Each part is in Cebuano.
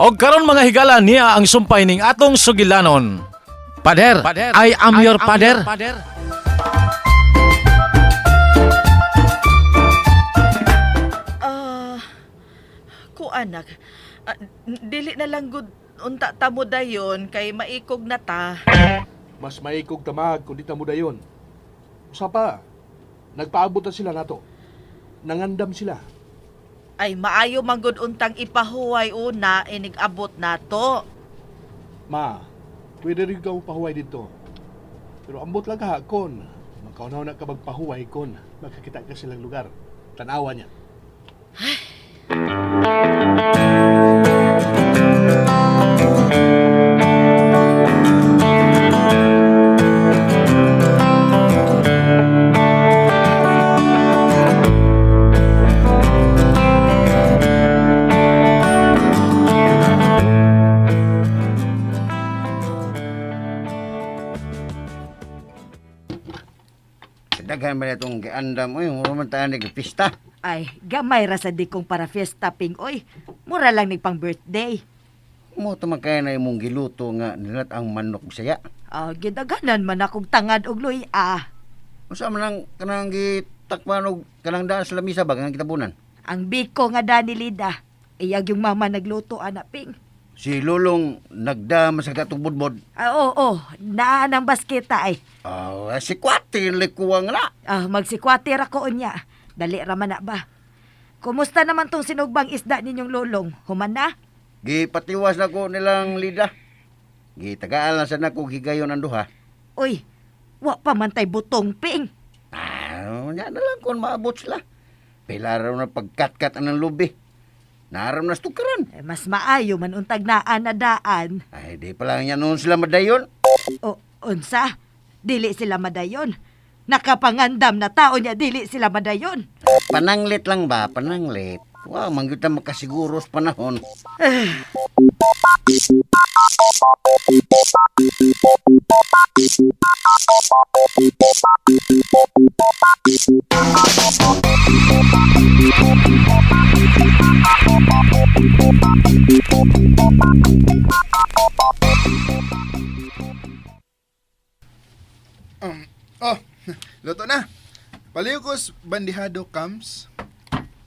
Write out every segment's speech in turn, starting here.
Og karon mga higala niya ang sumpay ning atong sugilanon. Pader, I am your pader. Ah, ko anak, dili na lang gud unta ta mo dayon kay maikog na ta. Mas maikog tamag kung di ta mo dayon. Usa pa, nagpaabot na sila nato. Nangandam sila. Ay maayo man gud untang ipahuway una inig abot nato. Ma, pwede rin ka pahuway dito. Pero ambot lang ka kon makaunaw na ka magpahuway kon makakita ka silang lugar. Tanawa niya. Daghan ba na itong giandam? Uy, mura man tayo nagpista. Ay, gamay ra sa di kong para fiesta ping oy. Mura lang ni pang birthday. Mo tumakay na imong giluto nga nilat ang manok Bisaya. Ah, gidaganan man akong tangad og luy ah. Unsa man ang kanang gitakpan og kanang daan sa lamisa ba kanang kitabunan? Ang biko nga dani Lida. Iyag yung mama nagluto ana ping. Si Lulong nagdama sa gatong budbod. Ah, oo, oo, naa ng basketa ay. Ah, si Kwati likuwang na. Ah, magsikwater ako unya. Dali ra man na ba. Kumusta naman tong sinugbang isda ninyong lulong? Human na? Gipatiwas na ko nilang Lida. Gitagaan lang sa nako higayon ang duha. Uy, wa pa man tay butong ping. Ah, nya na lang kung maabot sila. Pila raw na pagkatkat ang lubi. Naram na stukaran. Eh, mas maayo man untag naa na daan. Ay, di pa lang yan noon sila madayon. O, unsa? Dili sila madayon. Nakapangandam na tao niya, dili sila madayon. Pananglit lang ba? Pananglit. Wow, mangyud ta makasiguro sa panahon. Oh, luto na. Palihukos bandihado kams.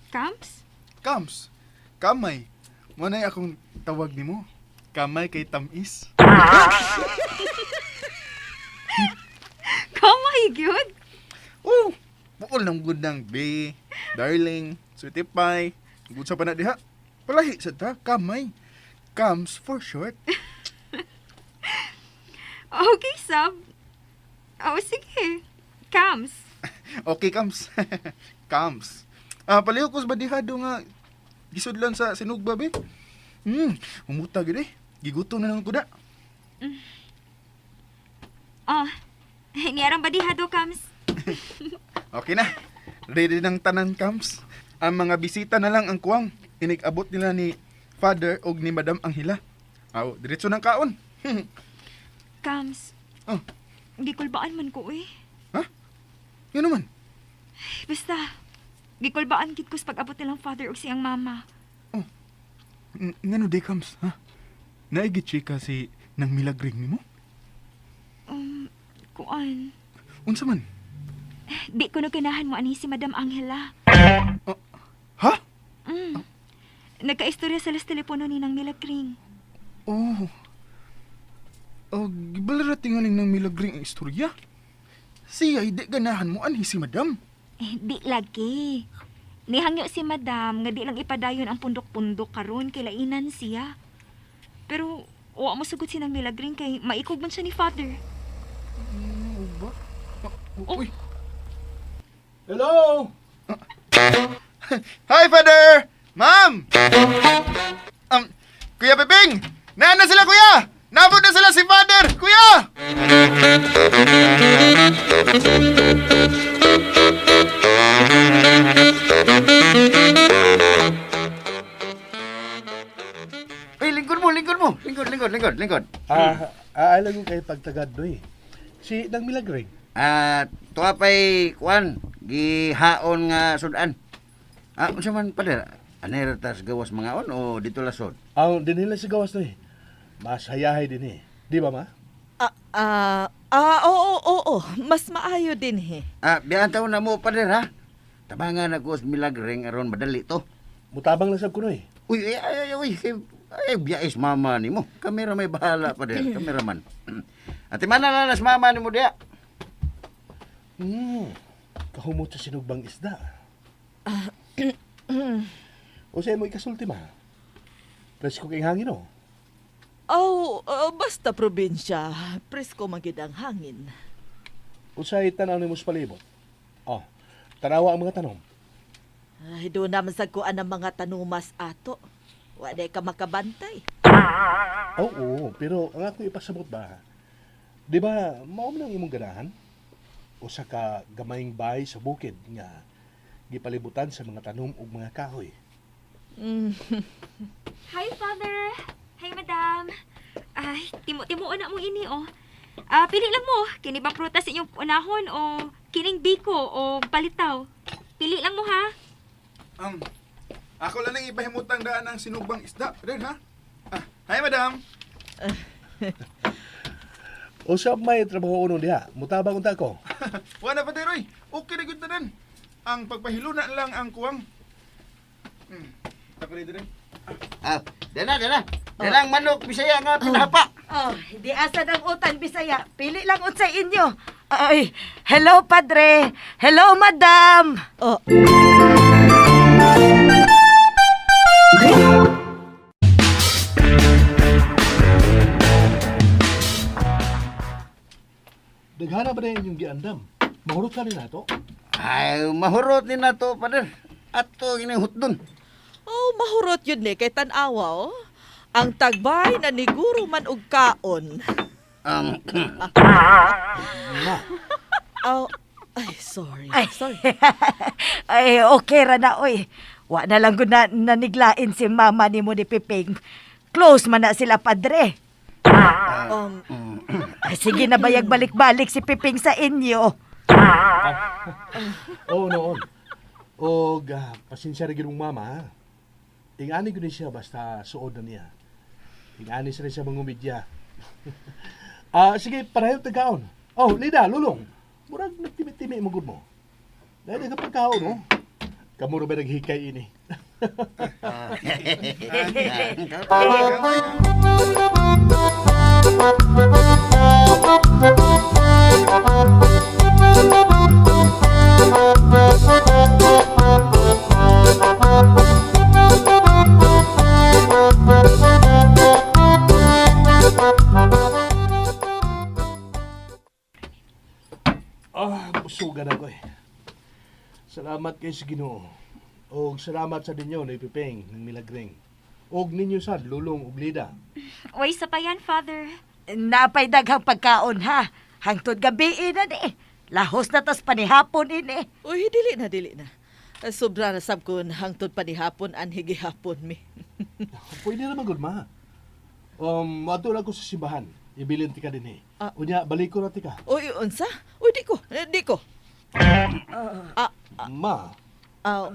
Camps? Kams. Kamay. Mo na akong tawag nimo. Kamay kay tamis. Kamay, gyud. Oh, bukol ng good ng B, darling, sweetie pie. Good sa pa na diha. Palahi sa ta, kamay. Kams for short. Okay, sab. Oh, sige. Camps. Okay, kams. Kams. Ah, palihukos bandihado nga gisudlan sa sinugba be. Umuta gid eh. Gigutom na lang ko da. Oh, niyarang badihado, Camps. Okay na. Ready ng tanan camps. Ang mga bisita na lang ang kuwang. Inig-abot nila ni Father og ni Madam Angela. Aw, diretso ng kaon. Camps. Oh. Gikulbaan man ko eh. Yun naman. Basta, gikulbaan gid ko sa pag-abot nilang father ug siyang mama. Ngano di camps, ha? Naigi-chika si nang milagring nimo? Kuan, Unsa man? di ko na ganahan mo ani si Madam Angela. Ha? Nagkaistorya sila sa telepono ni nang Milagring. Oh. Oh, gibalra tingaling ng milagring ang istorya. Siya hindi ganahan mo anhi si Madam. Eh, di lagi. Nihangyo si Madam nga di lang ipadayon ang pundok-pundok karon kay lainan siya. Pero wa mo sugot si nang Milagring kay maikog man siya ni father. Ano ba? Oh, uy. Hello! Hi, Father! Ma'am! Kuya Pepeng! Naan na sila, Kuya! Nabot na sila si Father! Kuya! Uy, lingkod mo, lingkod mo. Lingkod, lingkod, lingkod, lingkod. Ah, aalam ko kay pagtagad doy. Si Nang Milagring. Ah, tuwa pa'y kuan, gihaon nga sudan. Ah, unsa man pader? Anay ra tas gawas mga on o dito lasod? Ang dinhi lang sa gawas na eh. Mas hayahay din eh. Di ba, ma? Ah, ah, ah, oo, oo, oo. Mas maayo din he. Ah, biyan taon na mo, pader, ha? Tabangan ako sa Milagring aron madali to. Mutabang lang sab kuno eh. Uy, ay, ay, ay, uy, kay, ay, biyais mama ni mo. Kamera may bahala, pader. Kameraman. Ate mana na nas mama ni mo diya. Kahumot sa sinugbang isda. O sa'yo mo ikasulti, ma. Presko kay hangin, oh. Oh, basta probinsya. Presko magid ang hangin. Usay tanaw nimo sa palibot. Oh, tanawa ang mga tanom. Ay, doon naman sa kuan ang mga tanumas ato. Wa day ka makabantay. Oo, pero ang ako ipasabot ba, di ba, mao man ang imong ganahan? Usa ka gamayng bahay sa bukid nga gipalibutan sa mga tanom ug mga kahoy. Hi, Father. Hi, Madam. Ay, timo-timo na mo ini, oh. Ah, pili lang mo. Kini ba prutas inyong unahon o kining biko o palitaw? Pili lang mo, ha? Ako lang nang ipahimutang daan ang sinugbang isda, pader, ha? Ah, hi, madam. Usa may trabaho uno diha, mutabang unta ko. Wala pa, oy. Okay na gyud tanan. Ang pagpahiluna lang ang kuwang. Ako dito rin. Ah, dala, dala. Dala ang manok, Bisaya nga, pinahapa. Oh, di asa ng utan Bisaya. Pili lang unsay inyo. Ay, hello padre. Hello madam. Oh, Daghana ba na inyong giandam? Mahurot ka rin nato. Ay, mahurot ni na to, pader. Ato, ginahutdon. Oh, mahurot yun ni kay tan-awa oh. Ang tagbay na niguro man og kaon. Ma, Oh, ay sorry. Ay. Sorry. Ay, okay ra na oy. Wa na lang gud na naniglain si mama nimo ni Piping. Close man na sila padre. Ay, sige na bayag balik-balik si Piping sa inyo. oo noon. Og pasensya ra gyud mong mama. Ha? Ingani gyud ni siya basta suod na niya. Ingani sa siya mangumidya. Ah, sige, parehong tagaon. Oh, Lida, Lulong. Murag nagtimi-timi mo gud mo. Dahil ka pagkaon, no? Kamu ra ba naghikay ini? Ah, busugan ako eh. Salamat kay sa Ginoo. Og salamat sa ninyo ni Pipeng ng Milagring. Og ninyo sad Lulong ug Lida. Way sa pa yan, Father. Napay daghang pagkaon ha. Hangtod gabi na ni. Lahos na tas panihapon ini. Uy, dili na, dili na. Sobra na sab kun hangtod pa ni hapon anhi gihapon mi. Pwede naman gud ma. Adto lang ko sa simbahan. Ibilin ti ka din eh. Ah. Unya, balik ko na ti ka. Uy, unsa? Uy, di ko. Eh, di ko. Ah, Ma, ah,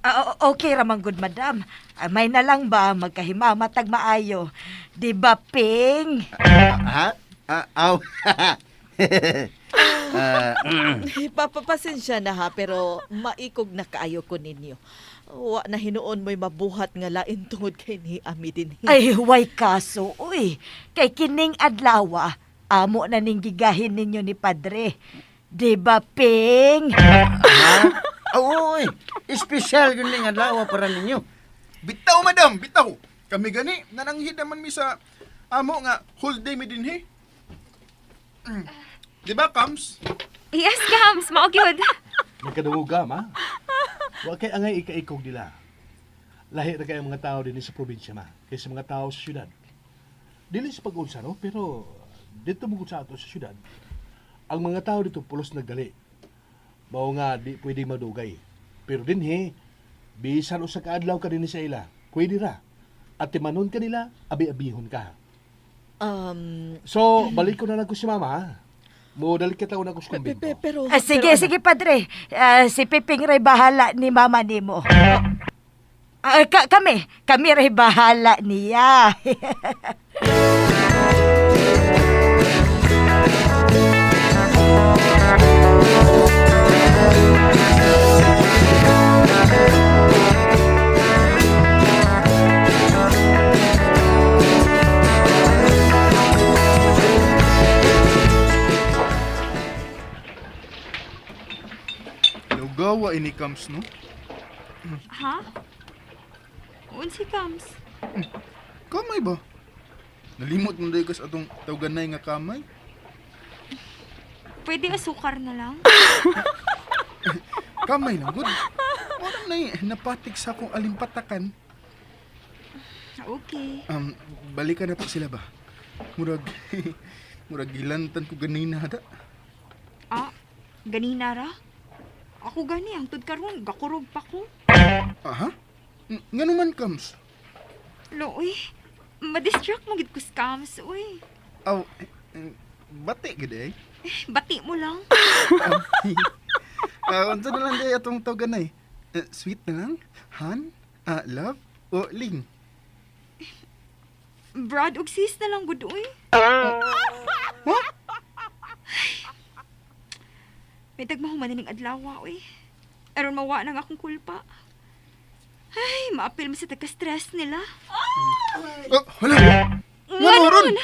Ah, okay ra man gud madam. Ah, may na lang ba magkahimama tag maayo. Di ba Ping? Ha? Ah, aw. Ah, Papapasensya na ha, pero maikog na kaayo ko ninyo. Wa na hinuon mo'y mabuhat nga lain tungod kay ni Ami din. Ay, huway kaso, uy. Kay kining adlawa, amo na ning gigahin ninyo ni Padre. Di ba, Ping? Ha? Uy, espesyal yun ning adlaw para ninyo. Bitaw, madam, bitaw. Kami gani, nananghid naman mi sa amo nga whole day mi dinhi. Di ba, Kams? Yes, Gams. Mao gyud. nagkadungog ka, ma. Wa kay angay ikaikog nila. Lahi ra kay ang mga tao dinhi sa probinsya, ma, kaysa mga tao sa syudad. Dili sa pag-unsa, no? Pero dito mo sa ato sa syudad, ang mga tao dito pulos nagdali. Mao nga di pwedeng madugay. Pero dinhi, bisan usa ka adlaw ka dinhi sa ila, pwede ra. At timanon ka nila, abi-abihon ka. So, balik ko na lang ko si mama, ha? Mo dali kita una ko sa kumbento. Pero, Ah, sige, pero, sige, Padre. Ah, si Piping ray bahala ni mama nimo. Ah, kami ray bahala niya. Lugawa ini Kams, no? Ha? Unsi Kams? Kamay ba? Nalimot mo dahil kas atong tawganay nga kamay. Pwede asukar na lang? Kamay lang, good. Parang na napatik sa akong alimpatakan. Okay. Balikan na po sila ba? Murag, murag gilantan ko ganina da. Ah, ganina ra? Ako gani, ang tud karon gakurog pa ko. Aha? Nga naman, Kams. Lo, uy. Ma-distract mo gid ko scams, uy. Aw, eh, bati gid eh. Bati mo lang. Ah, unsa na lang day atong tawganay? Eh, sweet na lang? Han? Ah, love? O ling? Brad ug sis na lang gud, uy. Huh? May tagmahuman na ning adlaw, uy. Aron mawa nang akong kulpa. Ay, maapil mo sa tagka-stress nila. Oh, hala! Nga Nga ron? naman.